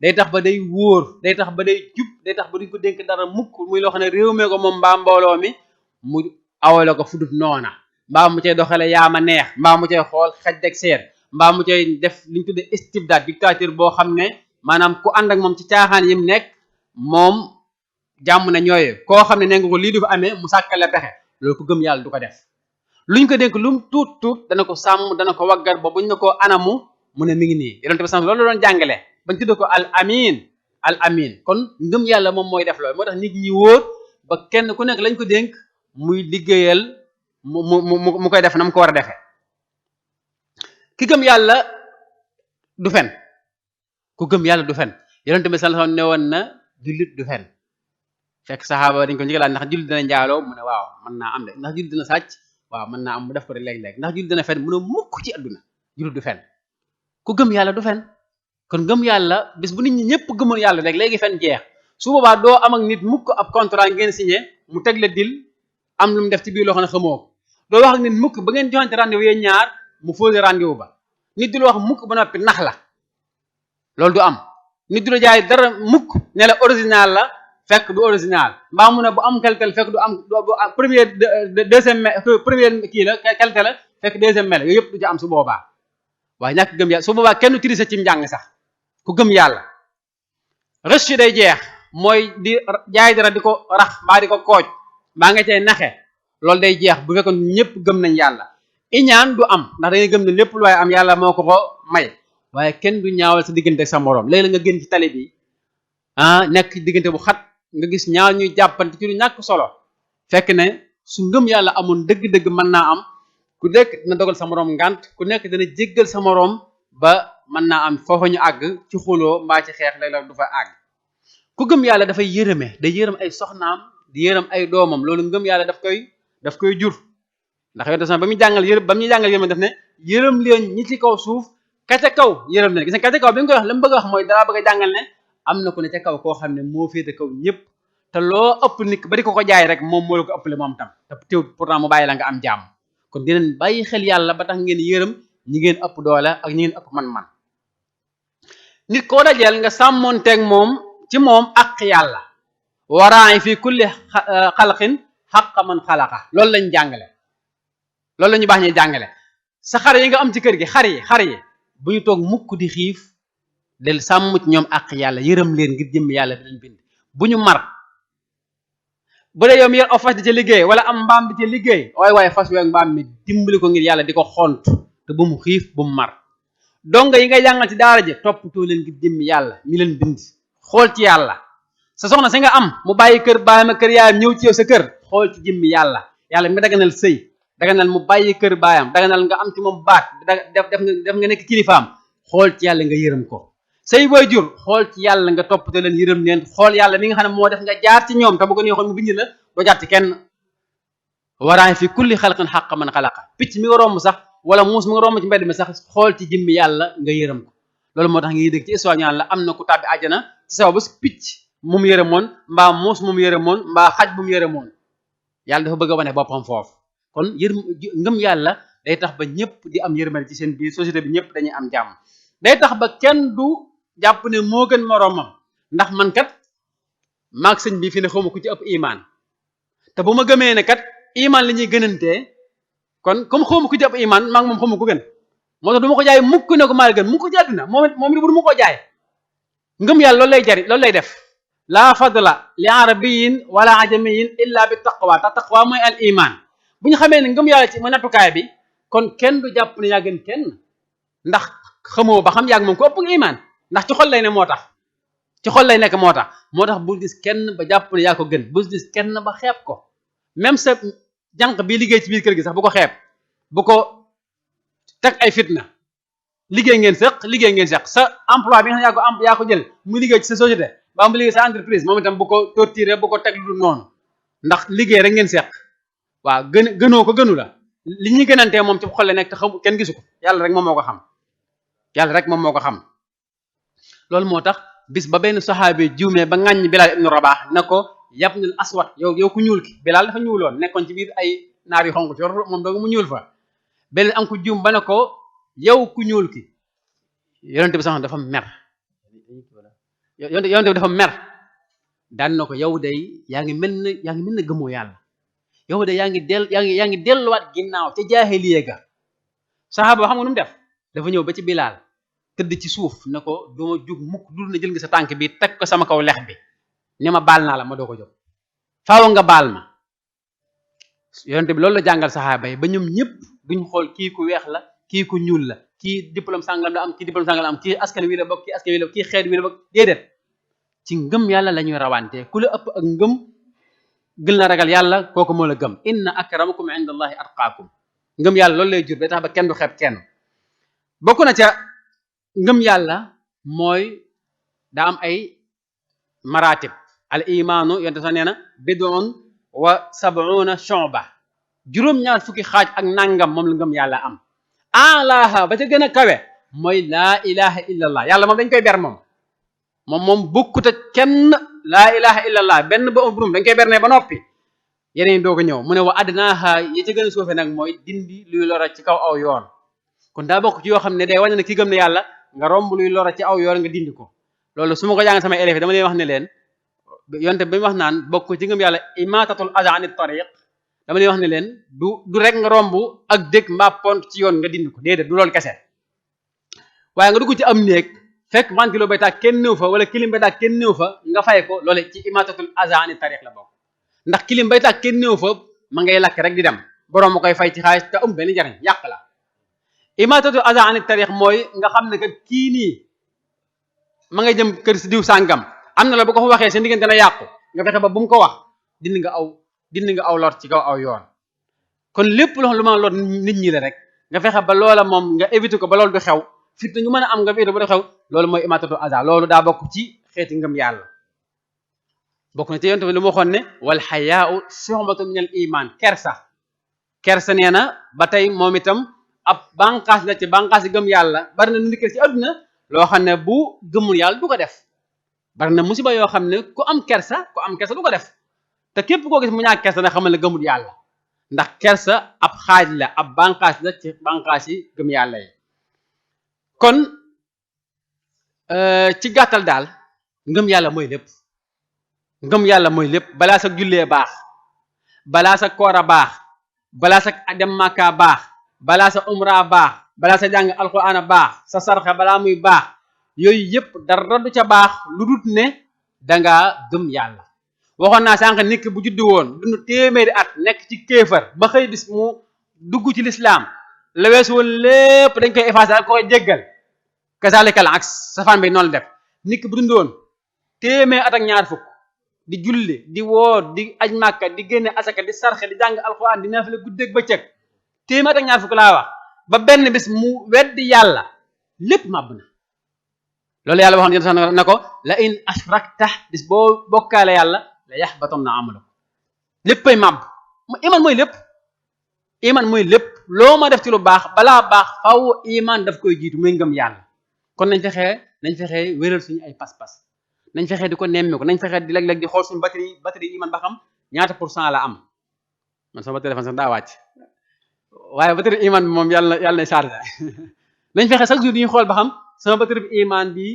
Speaker 1: day tax ba day wóor day tax ba day jub day tax ba duñ ko dénk dara mukk muy loo xam ne réew mee ko moom mbaa mbooloo mi mu awale ko fudut noona mbaa mu cay doxale yaama neex mbaa mu cay xool xaj deg seer mbaa mu cay def liñ tudde istibdaad dictature boo xam ne maanaam ku ànd ak moom ci caaxaan yim nekk moom jàmm na ñooye koo xam ne ne nga ko lii du fa amee mu sàkkale pexe loolu ko gëm yàlla du ko def luñ ko dénk lu mu tuut dana ko sàmm dana ko waggar ba buñ ne ko anamu mu ne mi ngi nii yonent bi loolu la doon jàngale bañ tudde ko al amin kon ngëm yàlla moom mooy def loolu moo tax nit ñi wóor ba kenn ku nekk lañ ko dénk muy liggéeyal mu koy def na mu ko war a defee ki gëm yàlla du fen ku gëm yàlla du fen yonent bi sallallahu alayhi wasallam ne woon na jullit du fen fekk saxaaba dañ ko njëkk ndax jullit dina njaaloo mu ne waaw mën naa am de ndax jullit dina sàcc waaw mën naa am mu def ko de léeg-léeg ndax jullit dina fen mu ne mukk ci àdduna jullit du fen ku gëm yàlla du fen kon gëm yàlla bis bu nit ñi ñëpp gëmoon yàlla rek léegi fen jeex su boobaa doo am ak nit mukk ab contrat ngeen signé mu teg la dil am lu mu def ci biir loo xam ne xamoo ko doo wax ak nit mukk ba ngeen joxante rendez-vous yéen ñaar mu fausé rendez-vous ba nit du la wax mukk ba noppi nax la loolu du am nit du la jaay dara mukk ne la original la fekk du original mbaa mu ne bu am qualité la fekk du am première kii la qualité la fekk deuxième mel yooyu yëpp du ci am su boobaa waaye ñàkk gëm yàlla su boobaa kenn triché ci njàng sax ku gëm yàlla reçu day jeex mooy di jaay dara di ko rax mbaa di ko kooj mbaa nga cay naxe loolu day jeex bu fekkoon ñëpp gëm nañ yàlla iñaan du am ndax dañuy gëm ne lépp lu waaye am yàlla moo ko may waaye kenn du ñaawal sa diggante ak sa moroom léeg-léeg nga génn ci tali bi nekk diggante bu xat nga gis ñaar ñuy jàppante ci lu ñàkk solo fekk ne su ngëm yàlla amoon dëgg-dëgg mën naa am ku nekk dina dogal sa moroom ngant ku nekk dana jéggal sa moroom ba mën naa am foofa ñu àgg ci xuloo mbaa ci xeex léeg-léeg du fa àgg ku gëm yàlla dafay yërëme day yërëm ay soxnaam di yërëm ay doomam loolu ngëm yàlla daf koy jur ndax yonte sax ba muy jàngal ba muy jàngal yërëm def ne yërëm leen ñi ci kaw suuf ka ca kaw yërëm leen gis nga ka ca kaw bi nga koy wax la mu bëgg a wax mooy dara bëgg a jàngal ne am na ku ne ca kaw koo xam ne moo féete kaw ñëpp te loo ëpp nit ba di ko jaay rek moom moo la ko ëppale moom tam te teew pourtant mu bàyyi la nga am jàmm kon dinañ bàyyi xel yàlla ba tax ngeen yërëm ñi ngeen ëpp doole ak ñi ngeen ëpp man-man nit koo dajeel nga sàmmoonteeg moom ci moom ak yàlla waraay fi kulli xalqin xaqa man xalaqa loolu lañ jàngale loolu la ñu baax ñuy jàngale sa xar yi nga am ci kër gi xar yi bu ñu toog mukk di xiif del sàmm ci ñoom ak yàlla yërëm leen ngir jëmm yàlla bi leen bind bu ñu mar bu dee yow mi yor aw fas di ca liggéey wala am mbaam di ca liggéey waaye fas wi ak mbaam mi dimbali ko ngir yàlla di ko xont te bu mu xiif bu mu mar donga yi ngay jàngal ci daara ji toppatoo leen ngir jëmmi yàlla mi leen bind xool ci yàlla sa soxna si nga am mu bàyyi kër baayam ak kër yaayam ñëw ci yow sa kër xool ci jëmmi yàlla yàlla mi daganal sëy daganal mu bàyyi kër baayam daganal nga am ci moom baat def nga nekk kilifaam xool ci yàlla nga yërëm ko say waajur xool ci yàlla nga toppatoo leen yërëm leen xool yàlla mi nga xam ne moo def nga jaar ci ñoom te bu ko neexoon mu bind la doo jaar ci kenn waraay fi kulli xalqin xaqa man xalaqa picc mi nga romb sax wala muus mi nga romb ci mbedd mi sax xool ci jëmmi yàlla nga yërëm ko loolu moo tax ngi dégg ci histoire ñaan la am na ku tàbbi àjjana ci sababu picc mu mu yërëmoon mbaa muus mu mu yërëmoon mbaa xaj bu mu yërëmoon yàlla dafa bëgg a wane boppam foofu kon ngëm yàlla day tax ba ñëpp di am yërmande ci seen biir société bi ñëpp dañuy am jàmm day tax ba kenn du jàpp ne moo gën moroomam ndax man kat maag sëñ bi fi ne xawma ku ci ëpp imaan te bu ma gëmee ne kat imaan la ñuy gënantee kon comme xawma ku ci ëpp imaan maag moom xawma ku gën moo tax du ma ko jaay mukk ne ko maa gën mukk ci àdduna moom it bu du ma ko jaay ngëm yàlla loolu lay jari loolu lay def laa fadla li arabiyin wala ajamiyin illa bi taqwa te taqwa mooy al iman bu ñu xamee ne ngëm yàlla ci mooy nattukaay bi kon kenn du jàpp ne yaa gën kenn ndax xamoo ba xam yàgg moom ko ëpp nga iman ndax ci xol lay ne moo tax ci xol lay nekk moo tax bul gis kenn ba jàpp ne yaa ko gën bul gis kenn ba xeeb ko même sa jànq bi liggéey ci biir kër gi sax bu ko xeeb bu ko teg ay fitna liggéey ngeen seq sa emploi bi nga xam yaa ko jël muy liggéey ci sa société ba mu liggéey sa entreprise moom itam bu ko torturer bu ko teg lu noonu ndax liggéey rek ngeen seq waaw gënoo ko gënu la li ñuy gënantee moom ci xol la nekk te xam kenn gisu ko yàlla rek moom moo ko xam loolu moo tax bis ba benn saxaabi juumee ba ŋàññ Bilaal ibnu Rabaax na ko yabnul aswad yow ku ñuul ki Bilaal dafa ñuuloon nekkoon ci biir ay naar yu xonq ci moom doogu mu ñuul fa benn am ko juum ba ne ko yow ku ñuul ki yonente bi sax dafa mer yonente bi dafa mer daan na ko yow day yaa ngi mel ne gëmoo yàlla yow day yaa ngi delluwaat ginnaaw ca jaahiliya ga saxaaba xam nga nu mu def dafa ñëw ba ci Bilaal tëdd ci suuf ne ko duma jug mukk dul na jël nga sa tànk bi teg ko sama kaw lex bi ni ma baal naa la ma doo ko jóg faaw nga baal ma yonente bi loolu la jàngal saxaaba yi ba ñoom ñëpp duñ xool kii ku weex la kii ku ñuul la kii diplôme sàngam la am kii diplôme sàngam la am kii askan wi la bokk kii askan wi la kii xeet wi la bokk déedéet ci ngëm yàlla la ñuy rawante ku la ëpp ak ngëm gën la ragal yàlla kooku moo la gëm inna akramakum inda allahi atqaakum ngëm yàlla loolu lay jur day tax ba kenn du xeeb kenn bokk na ca ngëm yàlla mooy daa am ay maratib al imaanu yonte sax nee na bid'un wa sab'una shu'ba juróom-ñaar fukki xaaj ak nangam moom la ngëm yàlla am alaha ba ca gën a kawe mooy laa ilaha illallah yàlla moom dañ koy ber moom bokkut ak kenn laa ilaha illallah benn ba burum dañ koy ber ne ba noppi yeneen doo ko ñëw mu ne wa adnaha yi ca gën a suufe nag mooy dindi luy lora ci kaw aw yoon kon daa bokk ci yoo xam ne day wane ne ki gëm ne yàlla nga romb luy lora ci aw yoon nga dindi ko loolu su ma ko jàng samay élèves dama leen wax ne leen yonte bi mu wax naan bokk ci ngëm yàlla imatatul aza anit tariq dama leen wax ne leen du rek nga romb ak dëkk mbaa pont ci yoon nga dindi ko déedéet du loolu kese waaye nga dugg ci am néeg fekk ventilo bay taag kenn néew fa wala kilim bay taag kenn néew fa nga fay ko loolu ci imatatul aza anit tariq la bokk ndax kilim bay taag kenn néew fa ma ngay lakk rek di dem borom ma koy fay ci xaalis te am benn njariñ yàq la imatatul aza anit tariq mooy nga xam ne kat kii nii ma ngay jëm kër si diw sàngam am na la bu ko fa waxee seen diggante na yàqu nga fexe ba bu mu ko wax dindi nga aw lor ci kaw aw yoon kon lépp loo lu ma lor nit ñi la rek nga fexe ba loola moom nga éviter ko ba loolu du xew fit ñu mën a am nga éviter ba du xew loolu mooy imatatul aza loolu daa bokk ci xeeti ngëm yàlla bokk na ci yonent bi lu mu waxoon ne wal xayaau shu'batun min al iman kersa kersa nee na ba tey moom itam ab bànqaas la ci bànqaas yi gëm yàlla bari na nu ndikkal ci àdduna loo xam ne bu gëmul yàlla du ko def bari na musiba yoo xam ne ku am kersa du ko def te képp koo gis mu ñàkk kersa na xamal ne gëmul yàlla ndax kersa ab xaaj la ab bànqaas la ci bànqaas yi gëm yàlla yi kon ci gàttal daal ngëm yàlla mooy lépp ngëm yàlla mooy lépp balaa sa jullee baax balaa sa koor a baax balaa sa dem màkka baax balaa sa umra baax balaa sa jàng alquran a baax sa sarxe balaa muy baax yooyu yëpp dara du ca baax lu dut ne dangaa gëm yàlla waxoon naa sànq nit ki bu juddu woon dund téeméeri at nekk ci kéefar ba xëy bis mu dugg ci lislaam la weesu woon lépp dañ koy effacer ak koy jéggal kazalika al aks safaan bi noonu def nit ki bu dundoon téeméeri at ak ñaar fukk di julli di woor di aj màkka di génne asaka di sarxe di jàng alxuraan di naafila guddeeg bëccëg téeméer ak ñaar fukk laa wax ba benn bis mu weddi yàlla lépp màbb na loolu yàlla waxoon yéen na ko la in ashrakta bis boo bokkaale yàlla la yaxbatanna amalu léppay màbb iman mooy lépp loo ma def ci lu baax balaa baax faw iman daf koy jiitu muy ngëm yàlla kon nañ fexee wéral suñu ay pas-pas nañ fexee di ko nemmeeku nañ fexee di léeg-léeg di xool suñu batterie iman ba xam ñaata % la am man sama téléphone sax daa wàcc waaye batterie iman bi moom yàlla na chargé nañ fexe chaque jour di ñu xool ba xam sama batterie bi iman bi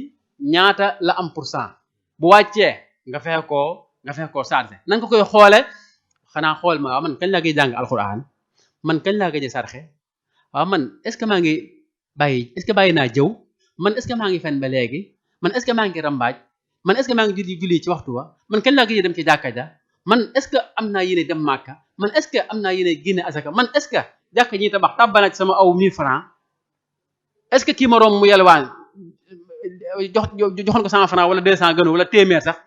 Speaker 1: ñaata la am % bu wàccee nga fexe koo chargé na nga ko koy xoole xanaa xool ma waaw man kañ laa koy jàng alxuraan man kañ laa gëj a sarxe waaw man est-ce que maa ngi bàyyi naa jëw man est-ce que maa ngi fen ba léegi man est-ce que maa ngi rambaaj man est-ce que maa ngi julli ci waxtu wa man kañ laa gëj a dem ci jàkka ja man est-ce que am naa yéene dem màkka man est-ce que am naa yéene génne asaka man est-ce que jàkka ñi tabax tàbbana ci sama aw 1000 francs est-ce que kii ma romb mu yelwaan joxoon ko 100 francs wala 200 gënu wala téeméer sax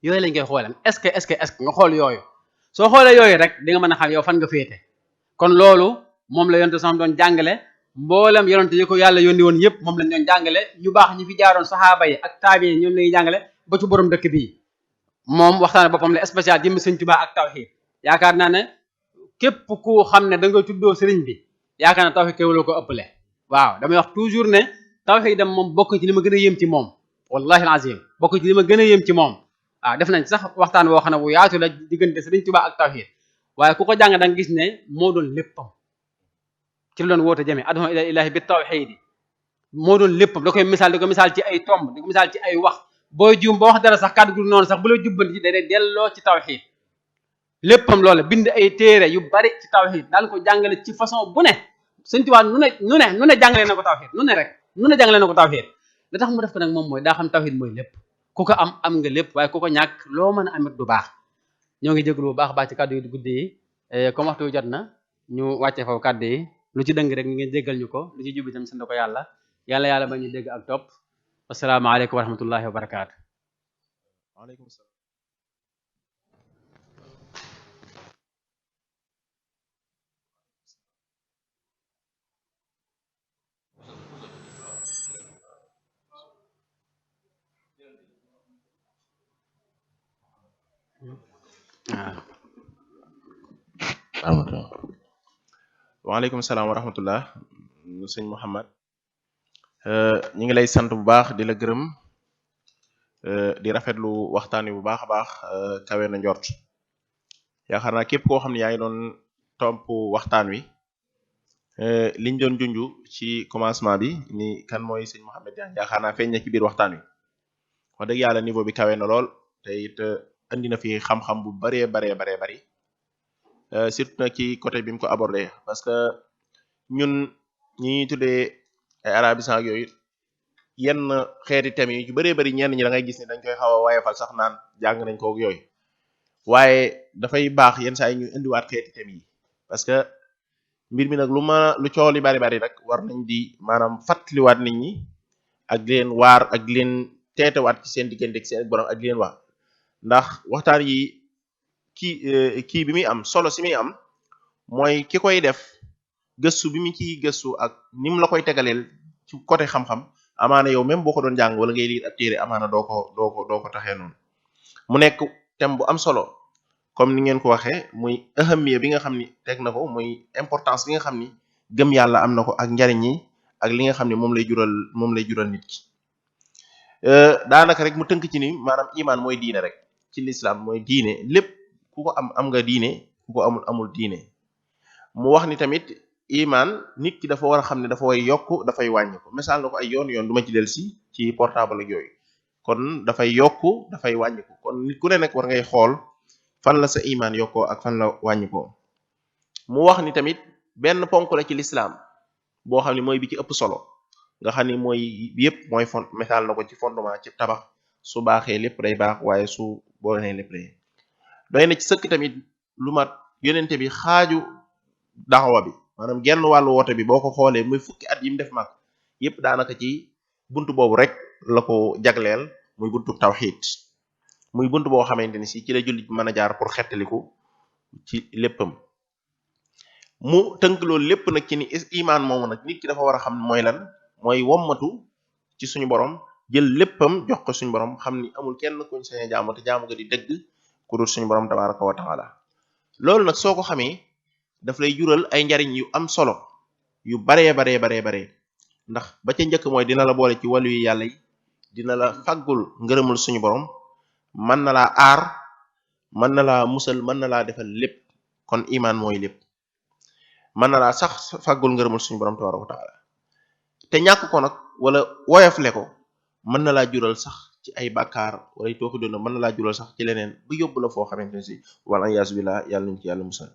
Speaker 1: yooyu lañ koy xoolee est-ce que nga xool yooyu soo xoolee yooyu rek di nga mën a xam yow fan nga féete kon loolu moom la yonent sam doon jàngale mboolem yonent yi ko yàlla yónni woon yëpp moom lañ doon jàngale ñu baax ñi fi jaaroon saxaaba yi ak taabi yi ñoom lañuy jàngale ba ci borom dëkk bii moom waxtaan boppam la spécial jëmmi Sëñ Tuubaa ak tawhid yaakaar naa ne képp ku xam ne da nga tuddoo sëriñ bi yaakaar naa tawhid kéwaloo ko ëppale waaw damay wax toujours ne tawhid dem moom bokk ci li ma gën a yéem ci moom wallahi alazim bokk ci li ma gën a yéem ci moom waaw def nañ sax waxtaan woo xam ne bu yaatu la diggante Sëriñ Tuubaa ak tawhid waaye ku ko jàng da nga gis ne moo doon léppam ci la doon woote jëmee ad'u ila ilahi bi tawhid moo doon léppam da koy misaal ci ay tomb di ko misaal ci ay wax booy juum ba wax dara sax kàddu gu noonu sax bu la jubbanti ci day delloo ci tawhid léppam loola bind ay téere yu bari ci tawhid daan ko jàngale ci façon bu ne Sëriñ Tuubaa nu ne jàngale na ko tawhid nu ne jàngale na ko tawhid la tax mu def ko nag moom mooy daa xam tawhid mooy lépp ku ko am nga lépp waaye ku ko ñàkk loo mën a amit du baax ñoo ngi jégalu bu baax ci kàddu yi guddi yi comme waxtu wi jot na ñu wàccee foofu kàddu yi lu ci dëng rek ngeen jéggal ñu ko lu ci jub itam sant ko yàlla ba ñu dégg ak topp asalaamaaleykum wa rahmatullahi wa barakaatu.
Speaker 2: waaleykum salaam. waaleykum salaam wa rahmatullah sëñ Muhammad ñu ngi lay sant bu baax di la gërëm di rafetlu waxtaan wi bu baax a baax kawe na njort yaakaar naa képp koo xam ne yaa ngi doon topp waxtaan wi liñ doon junju ci commencement bi ni kan mooy sëñ Mouhamed Diagne yaakaar naa feeñ na ci biir waxtaan wi wax dëgg yàlla niveau bi kawe na lool te it andi na fi xam-xam bu baree bari surtout nag ci côté bi mu ko abordé parce que ñun ñi tuddee ay arabisant ak yooyu yenn xeeti thèmes yi ci bëree bëri ñenn ñi da ngay gis ne dañ koy xaw a wayefal sax naan jàng nañ ko ak yooyu waaye dafay baax yenn saa yi ñu indiwaat xeeti thèmes yi parce que mbir mi nag lu coow li bari rek war nañ di maanaam fàttaliwaat nit ñi ak di leen waar ak di leen teetewaat ci seen diggante ak seen borom ak di leen wax ndax waxtaan yi kii bi muy am solo si muy am mooy ki koy def gëstu bi mu ciy gëstu ak ni mu la koy tegaleel ci côté xam-xam amaana yow même boo ko doon jàng wala ngay lire ab téere amaana doo ko taxee noonu mu nekk thème bu am solo comme ni ngeen ko waxee muy ahamiya bi nga xam ni teg na ko muy importance bi nga xam ni gëm yàlla am na ko ak njariñ yi ak li nga xam ne moom lay jural nit ki daanaka rek mu tënk ci ni maanaam iman mooy diine rek ci l'islam mooy diine lépp ku ko am nga diine ku ko amul diine mu wax ni tamit iman nit ki dafa war a xam ne dafa way yokk dafay wàññi ko misaal na ko ay yoon du ma ci del si ci portable ak yooyu kon dafay yokk dafay wàññi ko kon nit ku ne nag war ngay xool fan la sa iman yokkoo ak fan la wàññi ko mu wax ni tamit benn ponk la ci l'islam boo xam ne mooy bi ci ëpp solo nga xam ni mooy yëpp mooy misaal na ko ci fondement ci tabax su baaxee lépp day baax waaye su boonee lépp day doy na ci sëkk tamit lu mat yonente bi xaaju daxawa bi maanaam genn wàllu woote bi boo ko xoolee muy fukki at yi mu def mag yëpp daanaka ci buntu boobu rek la ko jagleel muy buntu tawxiid muy buntu boo xamante ni si ci la jullit mën a jaar pour xettaliku ci léppam mu tënk loolu lépp nag ci ni iman moomu nag nit ki dafa war a xam mooy lan mooy wommatu ci suñu borom jël léppam jox ko suñu borom xam ni amul kenn kuñ sañ a jaamu te jaamu ga di dëgg ku dul suñu borom tabaraka wa taala loolu nag soo ko xamee daf lay jural ay njariñ yu am solo yu baree ndax ba ca njëkk mooy dina la boole ci wàllu yi yàlla yi dina la faggul ngërëmul suñu borom mën na laa aar mën na laa musal mën na laa defal lépp kon iman mooy lépp mën na laa sax faggul ngërëmul suñu borom tabaraka wa taala te ñàkk ko nag wala woyofle ko mën na laa jural sax ci ay bàkkaar wala tooxi doona mën na laa jural sax ci leneen bu yóbbu la foo xamante ne si wala iyaasu billah yàlla nañ ci yàlla musal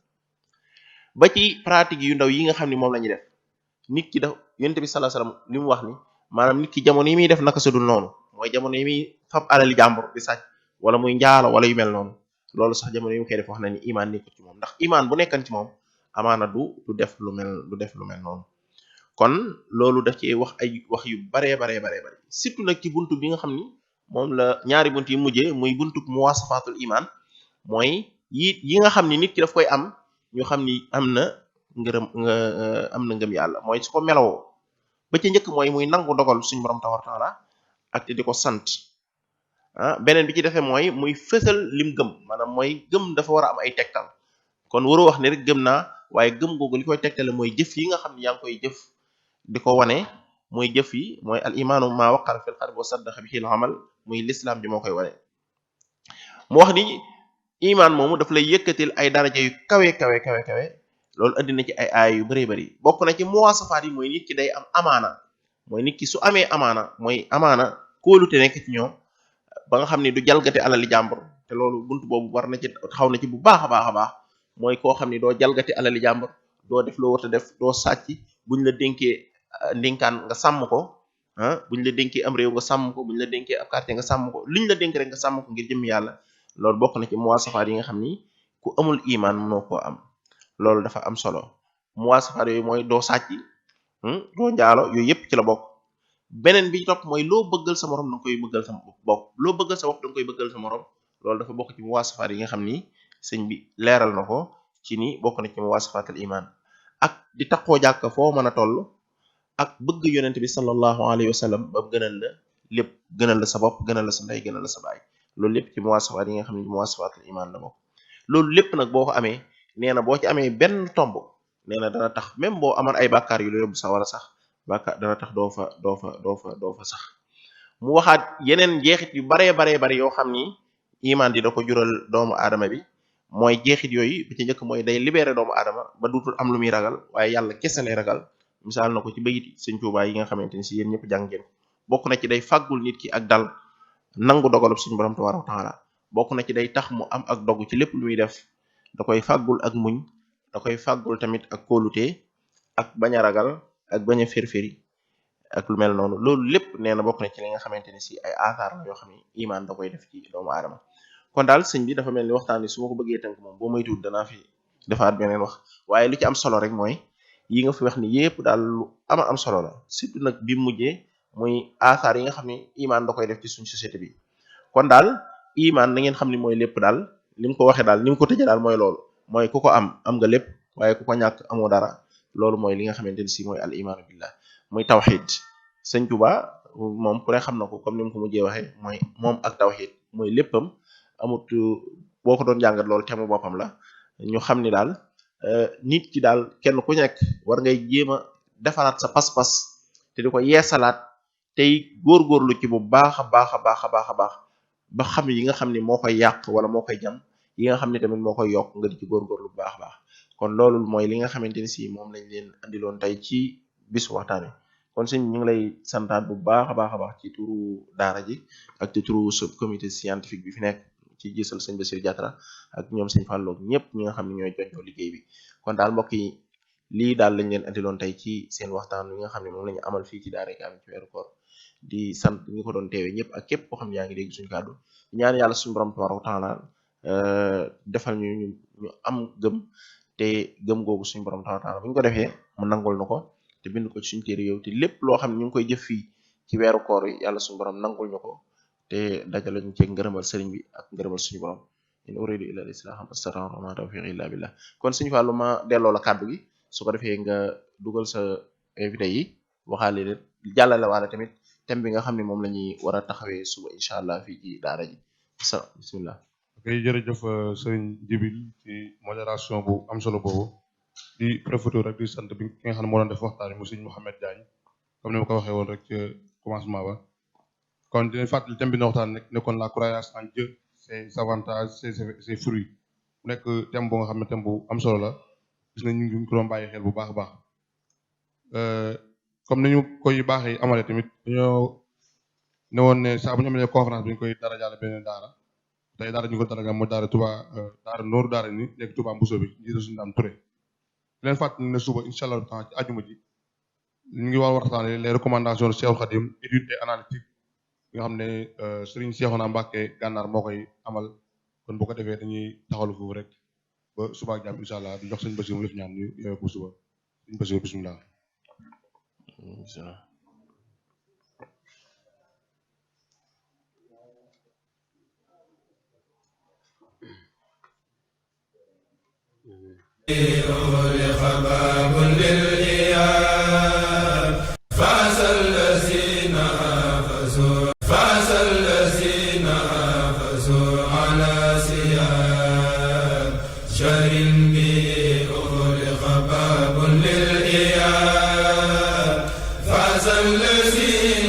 Speaker 2: ba ci pratique yu ndaw yi nga xam ne moom la ñuy def nit ki daf yonent bi sallallahu alayhi wasallam li mu wax ni maanaam nit ki jamono yi muy def naka sudul noonu mooy jamono yi muy fab alali jàmbur di sàcc wala muy njaalo wala yu mel noonu loolu sax jamono yi mu koy def wax na ni iman nekkul ci moom ndax iman bu nekkan ci moom amaana du def lu mel noonu kon loolu daf ci wax ay wax yu baree bare surtout nag ci buntu bi nga xam ni moom la ñaari buntu yi mujjee muy buntu muwasafatul iman mooy yi nga xam ni nit ki daf koy am ñu xam ni am na ngëm yàlla mooy su ko melowoo ba ci njëkk mooy muy nangu dogal suñu borom tabaraka wa taala ak te di ko sant beneen bi ci defee mooy muy fësal lim gëm maanaam mooy gëm dafa war a am ay tegtal kon waroo wax ne rek gëm naa waaye gëm googu li koy tegtale mooy jëf yi nga xam ne yaa ngi koy jëf di ko wane mooy jëf yi mooy al imaanu ma waqara fil qalbi wa saddaqa bihi al amal muy l'islam bi moo koy wane mu wax ni iman moomu daf lay yëkkatil ay daraja yu kawe loolu andi na ci ay aay yu bari bokk na ci muwaasafaat yi mooy nit ki day am amaana mooy nit ki su amee amaana mooy amaana kóolute nekk ci ñoom ba nga xam ne du jalgate alali jàmbur te loolu buntu boobu war na ci xaw na ci bu baax a baax mooy koo xam ne doo jalgate alali jàmbur doo def loo warta def doo sàcc buñ la dénkee ndénkaan nga sàmm ko buñ la dénkee am réew nga sàmm ko buñ la dénkee ab quartier nga sàmm ko liñ la dénk rek nga sàmm ko ngir jëm yàlla loolu bokk na ci muwaasafaat yi nga xam ni ku amul iman mënoo koo am loolu dafa am solo muwaasafaat yooyu mooy doo sàcc doo njaalo yooyu yëpp ci la bokk beneen bi topp mooy loo bëggal sa morom da nga koy bëggal sa bopp loo bëggal sa bopp da nga koy bëggal sa morom loolu dafa bokk ci muwaasafaat yi nga xam ni sëñ bi leeral na ko ci ni bokk na ci muwaasafaatul iman ak di taxoo jàkk foo mën a toll ak bëgg yonent bi sallallahu alayhi wa sallam ba gënal la lépp gënal la sa bopp gënal la sa ndey gënal la sa baay loolu lépp ci muwaasafaat yi nga xam ne muwaasafaatul iman la bokk loolu lépp nag boo ko amee nee na boo ci amee benn tomb nee na dana tax même boo amoon ay bàkkaar yu la yóbbu sa wala sax bàkkaar dana tax doo fa sax mu waxaat yeneen jeexit yu baree yoo xam ni iman di da ko jural doomu aadama bi mooy jeexit yooyu bi ci njëkk mooy day libéré doomu aadama ba duutul am lu muy ragal waaye yàlla kese lay ragal misaal na ko ci bayit Sëñ Tuubaa yi nga xamante ni si yéen ñëpp jàng ngeen ko bokk na ci day fàggul nit ki ak dal nangu dogalub suñu borom tabaaraka wa taala bokk na ci day tax mu am ak dogu ci lépp lu muy def da koy fàggul ak muñ da koy fàggul tamit ak kóolute ak bañ a ragal ak bañ a firfiri ak lu mel noonu loolu lépp nee na bokk na ci li nga xamante ni si ay athar la yoo xam ne iman da koy def ci doomu aadama kon daal sëñ bi dafa mel ni waxtaan ni su ma ko bëggee tënk moom boo moytuwul danaa fi defaat beneen wax waaye lu ci am solo rek mooy yi nga fi wax ni yépp daal lu am solo la surtout nag bi mujjee muy athar yi nga xam ne iman da koy def ci suñ société bi kon daal iman na ngeen xam ni mooy lépp daal li mu ko waxee daal ni mu ko tëjee daal mooy loolu mooy ku ko am nga lépp waaye ku ko ñàkk amoo dara loolu mooy li nga xamante ni si mooy al imaanu billah muy tawxid sëñ Tuba moom ku ne xam na ko comme ni mu ko mujjee waxee mooy moom ak tawxid mooy léppam amut boo ko doon jàngat loolu thème boppam la ñu xam ni daal nit ki daal kenn ku nekk war ngay jéem a defaraat sa pas-pas te di ko yeesalaat tey góorgóorlu ci bu baax a baax a baax a baax a baax ba xam yi nga xam ni moo koy yàq wala moo koy jam yi nga xam ni tamit moo koy yokk nga di ci góorgóorlu bu baax a baax kon loolu mooy li nga xamante ni si moom lañ leen andiloon tey ci bisu waxtaan wi kon sëñ ñu ngi lay santaat bu baax a baax a baax ci turu daara ji ak ci turu sub comité scientifique bi fi nekk ci gisal sëñ Bassirou Diatra ak ñoom sëñ Fallou ñëpp ñi nga xam ne ñooy joññoo liggéey bi kon daal mbokk yi lii daal lañ leen andiloon tey ci seen waxtaan wi nga xam ne moom la ñu amal fii ci daara Kamil ci weeru koor di sant ñi ko doon teewee ñëpp ak képp koo xam ne yaa ngi dégg suñu kàddu ñaan yàlla suñu borom tabaaraka wa taala defal ñu am gëm te gëm googu suñu borom tabaaraka wa taala bu ñu ko defee mu nangul na ko te bind ko ci suñu téere yow te lépp loo xam ne ñu ngi koy jëf fii ci weeru koor yi yàlla suñu borom nangul ñu ko te dajale ñu ci ngërëmal sëriñ bi ak ngërëmal suñu borom in uridu illa al-islaha mastata'tu wa ma tawfiqi illa billah kon suñu Fallu ma delloo la kàddu gi su ko defee nga dugal sa invité yi waxaale leen jàllale waale tamit thème bi nga xam ne moom la ñuy war a taxawee suba incha allah fii ci daara ji sa bismillah.
Speaker 3: ok jërëjëf sëriñ Jibil ci modération bu am solo boobu di profité rek di sant bi ki nga xam ne moo doon def waxtaan bi mu sëriñ Mouhamed Diagne comme ni ma ko waxee woon rek ci commencement ba kon dinañ fàttali thème bi ñu waxtaan rek nekkoon la croyance en Dieu ses avantages ses fruits mu nekk thème boo nga xam ne thème bu am solo la gis nañ ñu ngi ko doon bàyyi xel bu baax a baax comme ni ñu koy baaxee amalee tamit dañoo ne woon ne saa bu ñu amalee conférence bi ñu koy dara jàll beneen daara tey daara ñu ko dara mooy daara Touba daara nooru daara ni nekk Touba Mbuso bi njiitu suñu daam Touré leen fàttali ne suba incha allah temps ci ajuma ji ñu ngi war waxtaane les recommandations de Cheikhoul Khadim étude et analytique nga xam ne Serigne Cheikhouna Mbacké Gànnaar moo koy amal kon bu ko defee dañuy taxalu foofu rek ba suba ak jàmm incha allah di jox sëñ Bassirou mu def ñaan ñu yeewee ko suba sëñ Bassirou bismillah
Speaker 4: فاز الذين